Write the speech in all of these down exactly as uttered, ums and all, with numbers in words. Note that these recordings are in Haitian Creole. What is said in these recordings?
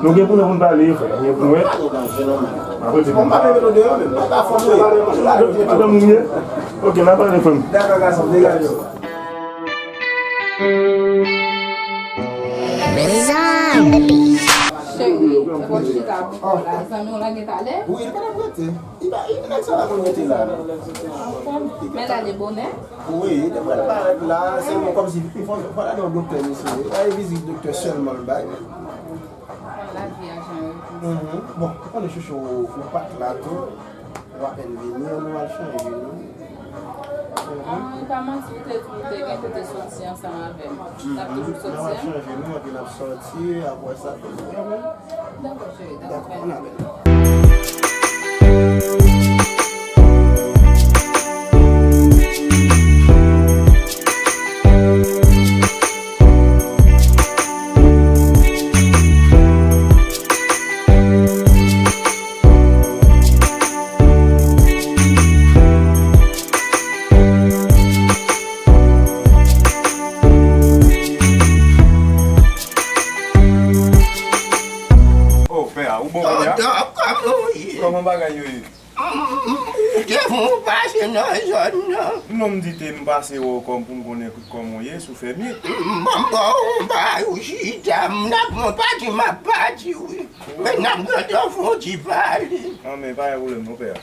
Nou gen pou nou, pou n pale, frè. Nou gen pou nou, wè. Apre, se pou n pale. Madanm ou ye? Ok, n a pale, frè m. Dakò, gason, degaje w. Mezanmi. Cheri, se bon chita pou kò la. Zanmi w la gen talè? Wi, li pa t ap rete. Li pa, li, nèg sa pa konn rete la, non. Anfòm. Men l ale bonè? Wi, li te pral parèt la, sèlman kòmsi fò, fò l ale yon doktè, mesye. Li ale vizit doktè sèlman l bay. Konn lavi a jan yo di. Mhm. Bon, ou konnen chouchou, ou pa t la tou. Ou apèn vini, nou al chanje, non? Mhm. Ah, e pa manti, ou te, ou te gen kote soti ansanm avè m. N ap toujou soti, an? Nou al chanje, non, epi n ap soti, apre sa, tou. Dakò, cheri, dakò. Dakò, ann ale. Oh, pè a, ou bon, pè a? Tonton, kòman w ye? Kòman bagay yo ye? M te fè yon pase nan zòn nan. Non, m di te m pase wè w kòm pou m konnen kòman w ye, si w fè byen. M ban m ba w yon bagay ou chita, m n ap pran pati, m ap pati, wi. Men n ap gentan fè yon ti pale. An, men pa gen pwoblèm non, pè a.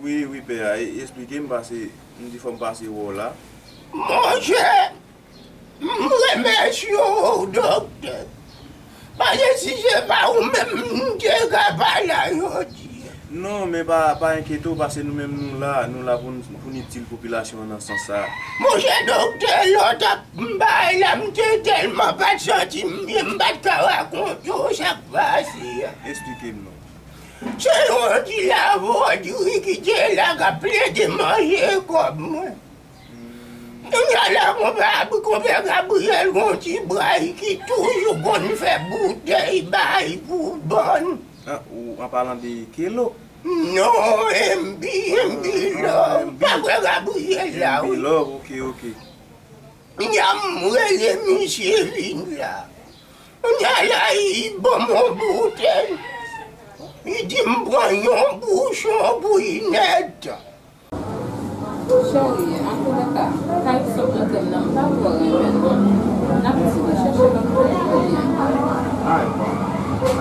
Wi, wi, pè a, e, eksplike m, pase m di fò m pase wè w la. Monchè, m remèsye w, doktè. Paske si se pa ou menm, m te ka pa la jodi a. Non, men pa, pa enkyete w, paske nou menm nou la, nou la pou n, pou n itil popilasyon an nan sans sa a. Monchè doktè, lè w t ap bay la, m te tèlman pa t santi m byen, m pa t ka rakonte w sa k pase a. Eksplike m non. Se yon ti lavòdri ki te la k ap plede manje kòb mwen. Kounye a la, konpè, konpè Gabriyèl gon ti bray ki toujou konn fè boutèy bay pou bann. Ah, ou an palan de Kelo? Non, M B, M B Love. M B. Pa frè Gabriyèl la, wi. M B Love, ok, ok. Kounye a m rele misye vin la. Kounye a la, li ban m yon boutèy. Li di m pran yon bouchon pou inèdtan. Cheri, antoulèka, kay sòt nan tèm nan, m pa twò renmen l non. N ap eseye chèche lòt kote pou li. Ay, bon.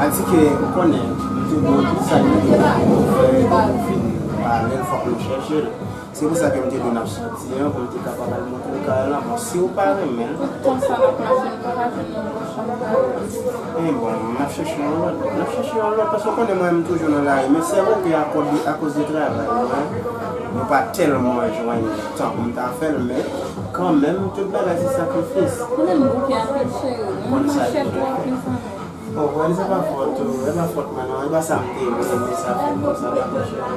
A di ke ou konnen, m te di w tout sa ki te pou fè, pou fin pale l, fòk nou chèche l. Se pou sa ke m te di w n ap soti an, pou m te kapab al montre w kay la. Bon, si w pa renmen l. Tout tan sa n ap mache, nou pa ka jwenn yon bon chanm kay. E bon, n ap chèche yon lòt. N ap chèche yon lòt, paske w konnen mwen, m toujou nan lari. Men se vre ke akoz de, akoz de travay mwen, nou pa tèlman jwenn tan pou m ta fè l, men kanmenm, tout bagay se sakrifis. Ou menm bouke anpil, cheri. Ou menm machè twòp, mezanmi. Bon, wè, se pa fòt ou, se pa fòt mwen non, se pa sa m te vle, men sa fè m konsa, dakò, cheri.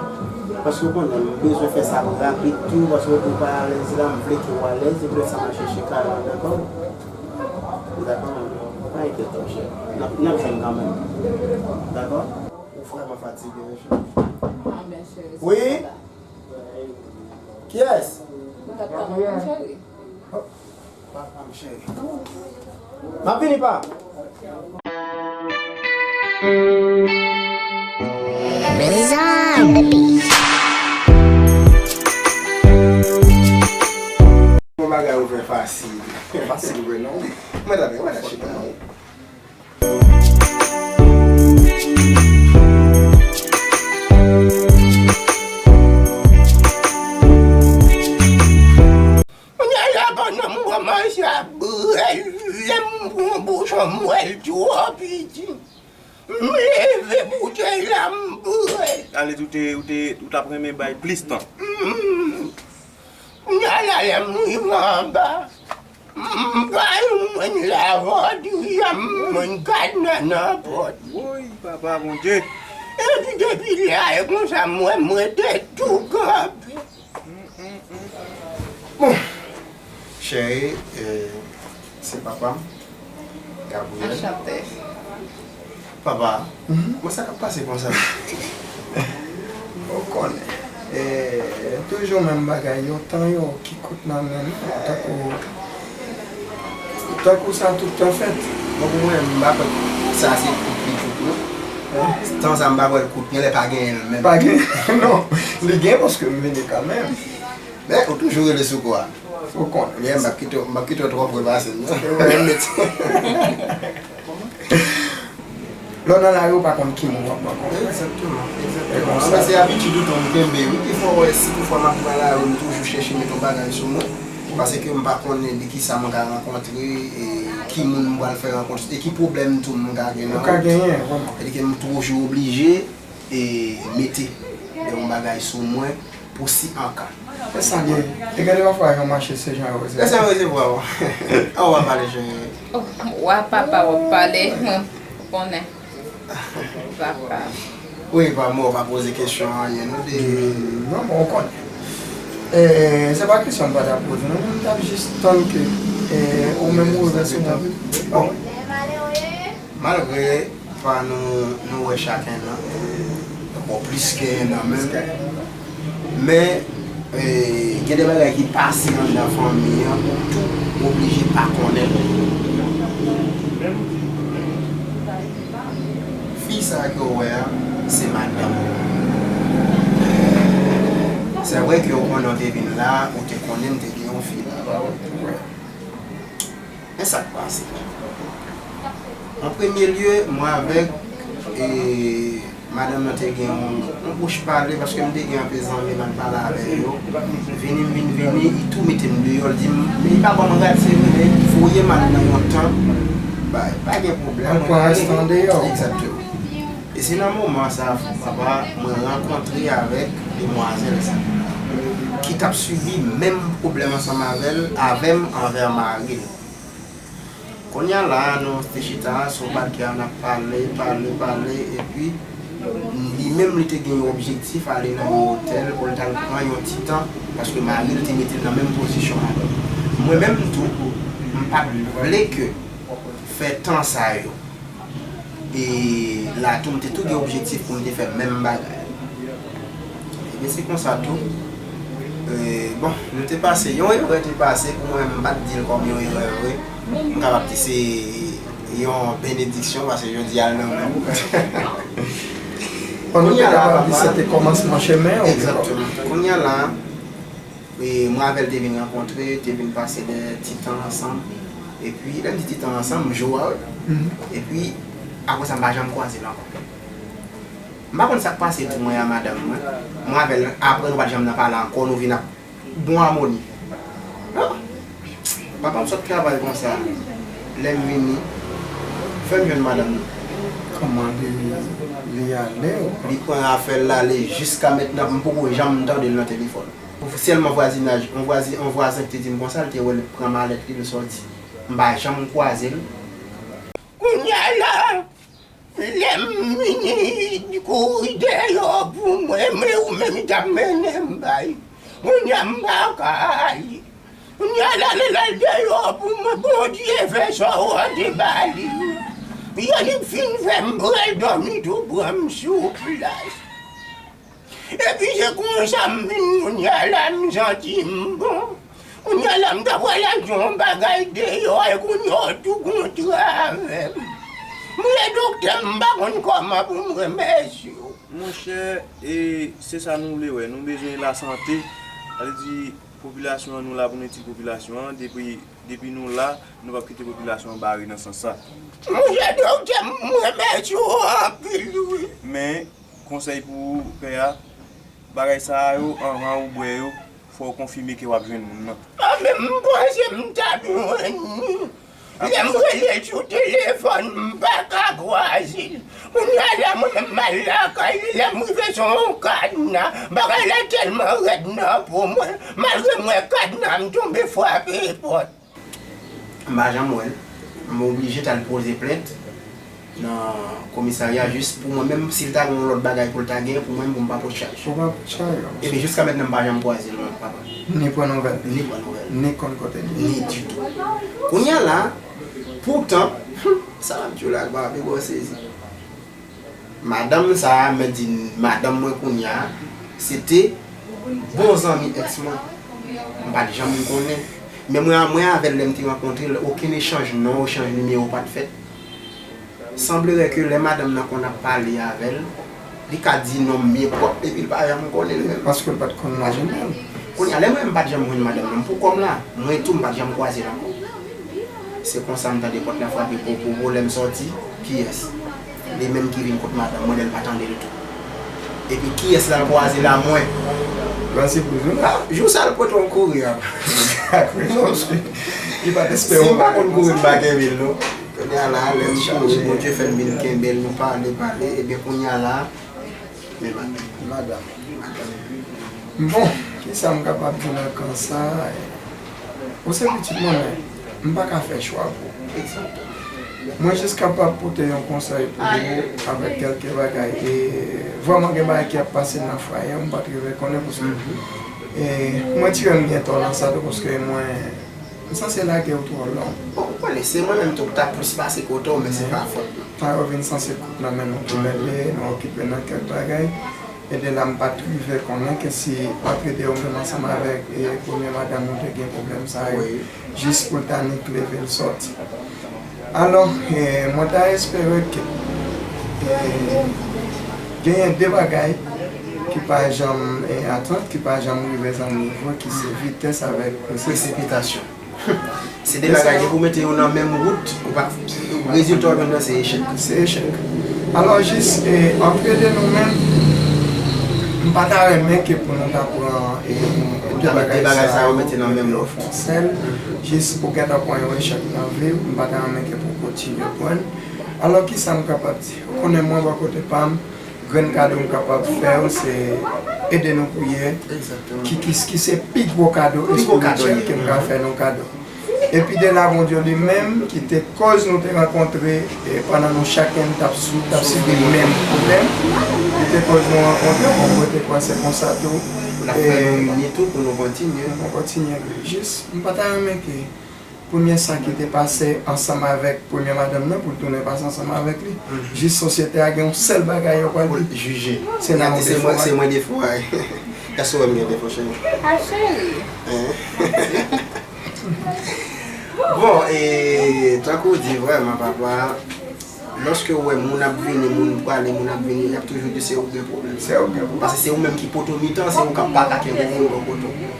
Paske w konnen, m bezwen fè sa rapid tou, paske ou pa alèz la, m vle ke w alèz, se pou sa m al chèche kay la, dakò? Dakò, pa enkyete w, cheri. N ap, n ap jwenn kanmenm. Dakò? Ou vrèman fatige wi, cheri. Wi? Kiyès? Mwen t ap tann ou, wi, cheri. Papa m cheri. M ap vini, pa. Mezanmi. Yon bagay ou fè fasil. Fasil vre non. Mwen t ap, mwen t ap chita non. Kounye a la, pandan m kòmanse ap bwè l, lè m pran bouchon m wè l twò piti. M leve boutèy la, m bwè l. Ale, ou te, ou te, ou t ap renmen bay plis tan. Mm. Kounye a la, lè m rive anba, m pa jwenn Mwen lavadi a, mwen kadna nan pòt. Woy, papa Bondye. Epi depi lè a, e konsa m wè m rete tou kanpe. Bon, cheri, eh, se papa m, Gabriel. Anchante. Papa, bon, sa k ap pase konsa? Ou konnen. Eh, toujou menm bagay yo, tan yo ki kout nan men nou, tankou, tankou sa tout tan fèt. Bon, pou mwen, m pa kwè sa se kout li kout, non. Tan sa, m pa kwè l kout, genlè pa genyen l menm. Pa gen, non. Li gen paske m vini kanmenm. Men, ou toujou rele sou kò a. Ou konnen. Men, m p ap kite w, m p ap kite w twò pre pase m, non. Lè w nan lari, ou pa konn ki moun w ap rankontre. Egzakteman, egzakteman. Anben, se abitid ou tou m kenbe, wi, ki fè w wè si toutfwa m ap pran lari, m toujou chèche met yon bagay sou mwen. Paske m pa konnen de kisa m ka rankontre, e ki moun m pral fè rankontre, e ki pwoblèm tou m ka gen nan wout. Ou ka genyen, vrèman. Sètadi ke m toujou oblije e mete de yon bagay sou mwen pou si anka. E sa l ye. E gade pafwa jan w mache se jan yo resevwa. E sa yo resevwa w. An w ap pale, cheri. Oh, w a papa w ap pale, mwen, ou konnen. Papa. Wi, pa mwen, w pa poze kesyon anyen, non, de... Non, bon, ou konnen. E, se pa kesyon m pa t ap poze, non, m t ap jis tann ke, e, ou menm ou rive sou mwen. Bon. Malgre pa nou, nou wè chak en an, bon, plis ke en an menm, men, eh, gen de bagay ki pase anndan fanmi an, ou tou oblije pa konnen l. Fi sa a ke w wè a, se madanm mwen. Se vre ke ou konnen w te vin la, ou te konnen m te gen yon fi la. Men sa k pase. An premye lye, mwen avèk, e, madanm nan te gen yon, yon bouch pale, paske m te gen anpil zanmi m al pale avè yo. Vini m vin vini, li tou mete m deyò, li di m, men li pa ban m rad, se vre, men li voye m al nan yon tan. Ba, pa gen pwoblèm. Al pran restan deyò. Egzakteman. E se nan moman sa a, papa, mwen rankontre avèk demwazèl sa, ki t ap sibi menm pwoblèm ansanm avè l, avè m, anvè mari l. Kounye a la, nou te chita sou balkè a, n ap pale, pale, pale, epi li menm, li te gen yon objektif, ale nan yon otèl pou l t al pran yon ti tan, paske mari l te mete l nan menm pozisyon avè l. Mwen menm tou, m pa t vle ke fè tan sa yo. E la tou, m te tou gen objektif pou m te fè menm bagay. Ebyen, se konsa tou. E, bon, nou te pase, yon erè te pase, pou mwen, m pa t di l kòm yon erè vre. M kapab di se yon benediksyon, paske jodi a l nan men m. Bon, nou te kapab di se te kòmansman chemen an, ou te... Egzakteman. Kounye a la, E mwen avè l te vin rankontre, te vin pase de ti tan ansanm. Epi, lè m di ti tan ansanm, jou a, wi. Epi, apre sa, m pa janm kwaze l ankò. M pa konn sa k pase tou mwen a madanm mwen. Mwen avè l, apre nou pa t janm nan pale ankò, nou vin ap bon amoni. Ah! Papa m sot travay konsa. Lè m vini, fè m jwenn madanm nan. Kòman li, li ale? Li pran afè l, l ale jiska mentnan, m poko janm tande l nan telefòn. Ofisyèlman vwazinaj, yon vwazi-, yon vwazen ki te di m konsa, l te wè l pran malèt li, l sòti. M pa janm kwaze l. Kounye a la, lè m vini, li kouri deyò pou mwen, men ou menm li t ap mennen m bay. Kounye a m pa ka ale. Kounye a la, lè l al deyò pou mwen, Bondye fè sa w te ba li. Yannick fin fè m pral dòmi tou, pran m sou plas. Epi se konsa m vin kounye a la, m santi m bon. Kounye a la, m ta pral achte yon bagay deyò, e kounye a w tou kontre avè m. M ye doktè, m pa konn kòman pou m remèsye w. Monchè, e se sa nou vle wè. Nou bezwen lasante. Sa vle di, popilasyon an, nou la pou nou ede popilasyon an. Depi, depi nou la, nou p ap kite popilasyon an bare nan sans sa. Monchè doktè, m remèsye w anpil, wi. Men, konsèy pou ou, pè a, bagay sa a yo, anvan ou bwè yo, fò w konfime ke w ap jwenn moun nan. A, men m panse m t ap jwenn li. Lè m rele sou telefòn, m pa ka kwaze l. Kounye a la, mwen menm m al lakay li, lè m rive se yon kadna. Bagay la tèlman rèd nan po mwen, malgre m wè kadna, m tonbe frape pòt. M pa janm wè l. M oblije t al poze plent nan komisarya jis pou mwen menm, si l ta gen yon lòt bagay pou l ta genyen, pou mwen menm, pou m pa pot chaj. Pou pa pot chaj, wi. Epi jiska mentnan, m pa janm kwaze l, papa. Ni pran nouvèl li. Ni pran nouvèl li. Ni konn kote l ye. Ni ditou. Kounye a la, poutan, sa m ap di w la, papa, pi gwo sezi. Madanm sa a, mwen di madanm mwen kounye a, se te bon zanmi èks mwen. M pa t janm konnen. Men mwen, mwen avè l, lè m te rankontre l, okenn echanj non, echanj nimewo pa t fèt. Sanblere ke lè madanm nan konn ap pale avè l, li ka di non m byen pwòp, epi l pa janm konnen l menm. Paske l pa t konn nan jenèl. Kounye a, lè mwen menm m pa t janm jwenn madanm nan, m pou kò m la, mwen tou m pa t janm kwaze l ankò. Se konsa m tande pòt la frape popo, lè m sòti, kiyès? Li menm ki vin kot madanm mwen, men l pa tande l tou. Epi kiyès l al kwaze la? Mwen. Gran sipriz, wi. Ah, jou sa l pote yon kouri a. Ak rezon, paske li pa t espere yon bagay konsa. Si m pa konn kouri, m pa kenbe l, non. Kounye a la, lè m kouri, Bondye fè m vin kenbe l, nou pale, pale, ebyen kounye a la, men madanm. Madanm. Bon, kisa m kapab di nan ka sa? Ou se pitit mwen, men m pa ka fè chwa pou ou. Mwen jis kapab pote yon konsèy pou ou avèk kèlke bagay. E vrèman gen bagay ki ap pase nan fwaye, m pa t rive konnen paske, e, mwen tire m gen tò nan sa tou paske mwen, m sanse lage w twò long. Bon, ou konnen, se mwen menm tou k ta plis pase kote w, men se pa fòt mwen. Tan yo vin sanse kout nan men nou tou lè de, nou okipe nan kèk bagay. E de la m pa t rive konnen ke si antre de ou menm ansanm avèk, e, premye madanm ou te gen pwoblèm sa yo, jis pou l ta nik leve l sòti. Alò, e, mwen ta espere ke, e, genyen de bagay ki pa janm, e, atant, ki pa janm rive zanmi vre, ki se vitès avèk presipitasyon. Se de bagay ki pou mete yo nan menm wout, ou pa, rezilta w jwenn nan se echèk. Se echèk. Alò, jis, e, antre de nou menm, m pa ta renmen ke pou nou ta pran, e, de bagay sa yo mete nan menm lòt fon sèl, jis pou gentan pran yon echèk nan vi w, m pa ta renmen ke pou kontinye pran l. Alò, kisa m kapab di? Ou konnen mwen bò kote pa m, grenn kado m kapab fè w, se ede nou priyè, ki, ki, ki se pi gwo kado espirityèl ke m ka fè nou kado. Epi de la, Bondye li menm, ki te kòz nou te rankontre, e, pandan nou chak t ap sou, t ap sibi menm pwoblèm, ki te kòz nou rankontre, bon, mwen te kwè se konsa tou. L ap fè nou ini tou pou nou kontinye. Pou nou kontinye. Jis, m pa ta renmen ke premye sa ki te pase ansanm avèk premye madanm nan pou l tounen pase ansanm avèk li. Jis sosyete a gen yon sèl bagay yo pral jije. Se nan yon defo a. Se mwen defo a. Èske w wè m gen defo, cheri? A, cheri. Hein? Bon, e tankou w di vrèman, papa, lòske w wè moun ap vini, moun prale, moun ap vini, y ap toujou di se ou ki gen pwoblèm. Se ou ki gen pwoblèm. Paske se ou menm ki poto mitan, se ou k ap atake moun bò kote w.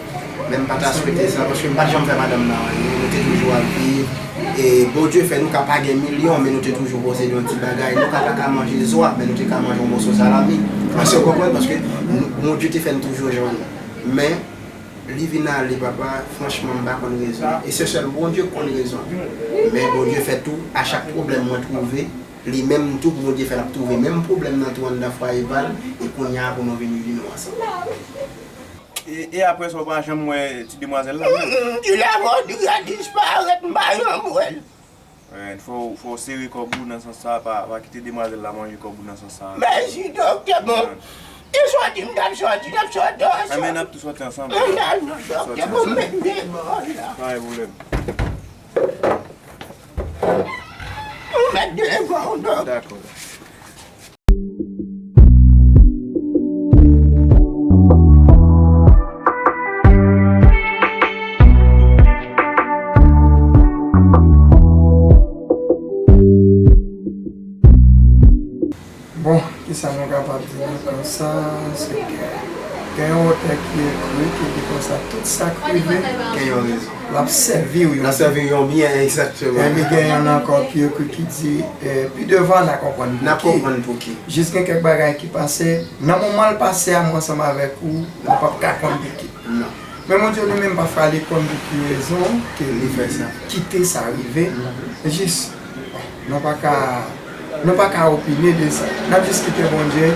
Men m pa ta swete sa, paske m pa t janm fè madanm nan anyen. Nou te toujou ap viv. E Bondye fè nou ka pa gen milyon, men nou te toujou posede yon ti bagay. Nou ka pa ka manje zwa, men nou te ka manje yon moso salami. Èske w konprann? Paske nou, Bondye te fè n toujou jwenn. Men, li vin ale, papa, franchman, m pa konn rezon. E se sèl Bondye k konn rezon. Men Bondye fè tou, a chak pwoblèm mwen twouve, li menm tou, pou Bondye fè l ap twouve menm pwoblèm nan tou anndan fwaye pa l, e kounye a pou nou vin ini nou ansanm. E, e apre sa, ou pa janm wè ti demwazèl la menm? Mm, mm, ti la, Rodrig a disparèt, m pa janm wè l. Fò, fò w sere kòb ou nan sans sa, pa, pa kite demwazèl la manje kòb ou nan sans sa. Mèsi, doktè, bon. E sòti, m t ap sòti, n ap sòti ansanm. Enben, n ap tou sòti ansanm. N al non, doktè, bon, men devan la. Pa gen pwoblèm. Ou mèt devan w, doktè. Dakò. Bon, kisa nou kapab di nan ka sa? Se ke gen yon otè ki ekri, ki di konsa, tout sa k rive, gen yon rezon. L ap sèvi w yon byen. L ap sèvi w yon byen, egzakteman. Epi gen yon ankò ki ekri ki di, e, pi devan, n a konprann pou ki. N a konprann pou ki. Jis gen kèk bagay ki pase, nan moman l pase a, mwen ansanm avèk ou, nou p ap ka konn pou ki. Non. Men Bondye li menm pafwa li konn pou ki rezon ke li fè sa, kite sa rive. Jis, nou pa ka, nou pa ka opine de sa. N ap jis kite Bondye,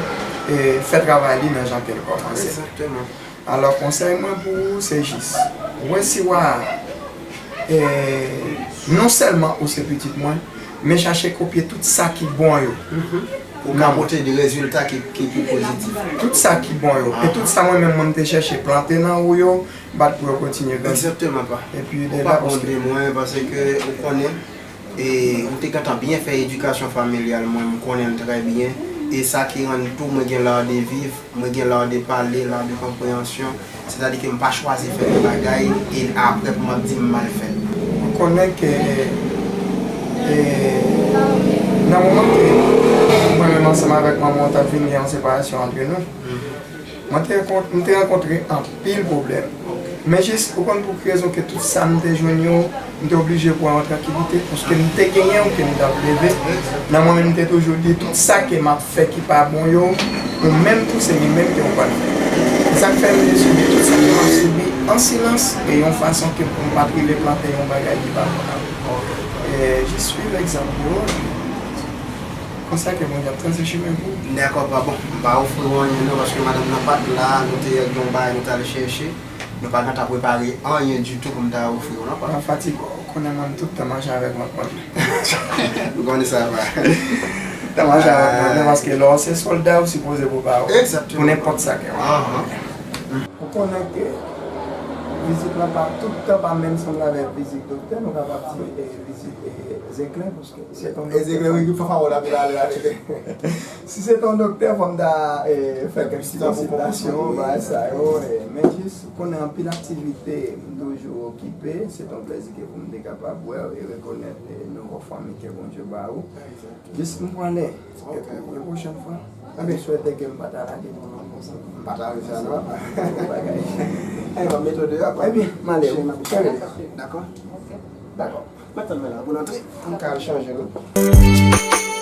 e, fè travay li nan jan ke l kòmanse. Egzakteman. Alò, konsèy mwen pou ou, se jis, wè si w a, e, Non sèlman ou se pitit mwen, men chache kopye tout sa ki bon yo. Pou ka pote de rezilta ki, ki, ki pozitif. Tout sa ki bon yo. E tout sa mwen menm mwen te chèche plante nan ou yo, bat pou yo kontinye grandi. Egzakteman pa. Epi Ou pa konde mwen, paske ou konnen, e ou te gentan byen fè edikasyon familyal mwen, m konnen l trè byen. E sa ki rann tou mwen gen lar de viv, mwen gen lar de pale, lar de konpreyansyon. Sètadi ke m pa chwazi fè yon bagay e apre pou m ap di m mal fè l. Ou konnen ke e, nan moman ke mwen menm ansanm avèk manman w t ap vin gen yon separasyon antre nou, mwen te rankont- m te rankontre anpil pwoblèm. Men jis, ou konn pou ki rezon ke tout sa m te jwenn yo, m te oblije pran an trankilite, paske m te genyen w ke m t ap leve. Nan mwen menm, m te toujou di, tout sa ke m ap fè ki pa bon yo, ou menm tou se li menm ke w pral fè. Se sa k fè m te sibi tout sa ke m ap sibi an silans e yon fason ke pou m pa t rive plante yon bagay ki pa bon nan vi. E, jis swiv egzanp yo, konsa ke Bondye ap trase chimen pou ou. Dakò, pa bon. M pa ofri w anyen non, paske madanm nan pa t la, nou te gen yon bagay nou t al chèche. Nou pa gentan prepare anyen ditou pou m ta ofri w non, pa. Mwen fatige, ou konnen mwen tout tan mache avèk mwen. M konnen sa va. Tan mache avèk mwen, paske lè w se sòlda, ou sipoze prepare w Egzakteman. Pou nenpòt sa ke w Ahan. Ou konnen ke vizit lan pa tout tan pa menm sanble avèk vizit doktè, nou kapab di e, vizit e, zeklè, paske se ton E zeklè wi ki pa fawon la pou ale ale. Si se ton doktè, fò m ta e, fè kèk ti konsiltasyon, bagay sa yo, e, men jis, ou konnen anpil aktivite, m toujou okipe, se ton plèzi ke pou m te kapab wè w e rekonèt e, nouvo fanmi ke Bondye ba ou. Jis m konnen, e, e pwochèn fwa, m swete ke m pa ta lage nou nan konsa. M pa ta lage sa non. Bagay. Ebyen, m ap mete w deyò. Ebyen, m ale wi. Dakò. Dakò. Mwen tann mwen la pou n antre. Pou n ka al chanje nou.